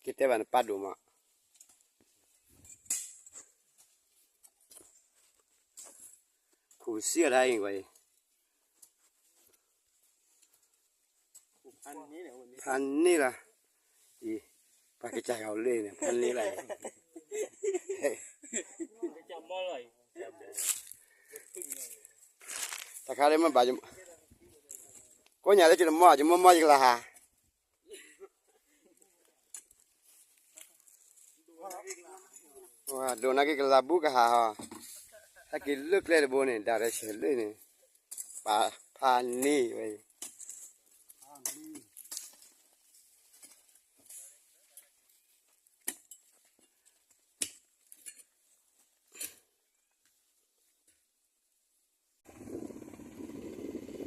ကတဲဘၣ်နပၢ်ဒိၣ်မး, ခိၣ်စံၣ်အီၤဒၣ်အံၤကွၢ်အံၤ, ဖးန့ၢ်လီၤ, အံၤ, ပှၤကစၢ်ဂၤအိၣ်လၢအံၤန့ၣ် ဖးန့ၢ်လီၤအံၤ, တခါလၢမ့ၢ်ဘၣ်, ကိးညါလၢယတမီၢ် ယမီၢ်မီၢ်ယကလၤဟး ဒိၣ်နာ်က့ကလၤဘူကဟးဟီ, ဟဲက့ၤလၢကျဲတဘိန့ၣ် ဒၣ်ရဲၣ်ဆၢၣ်လၢန့ၣ်, ပာ်ဖးန့ၢ်ဝဲအံၤ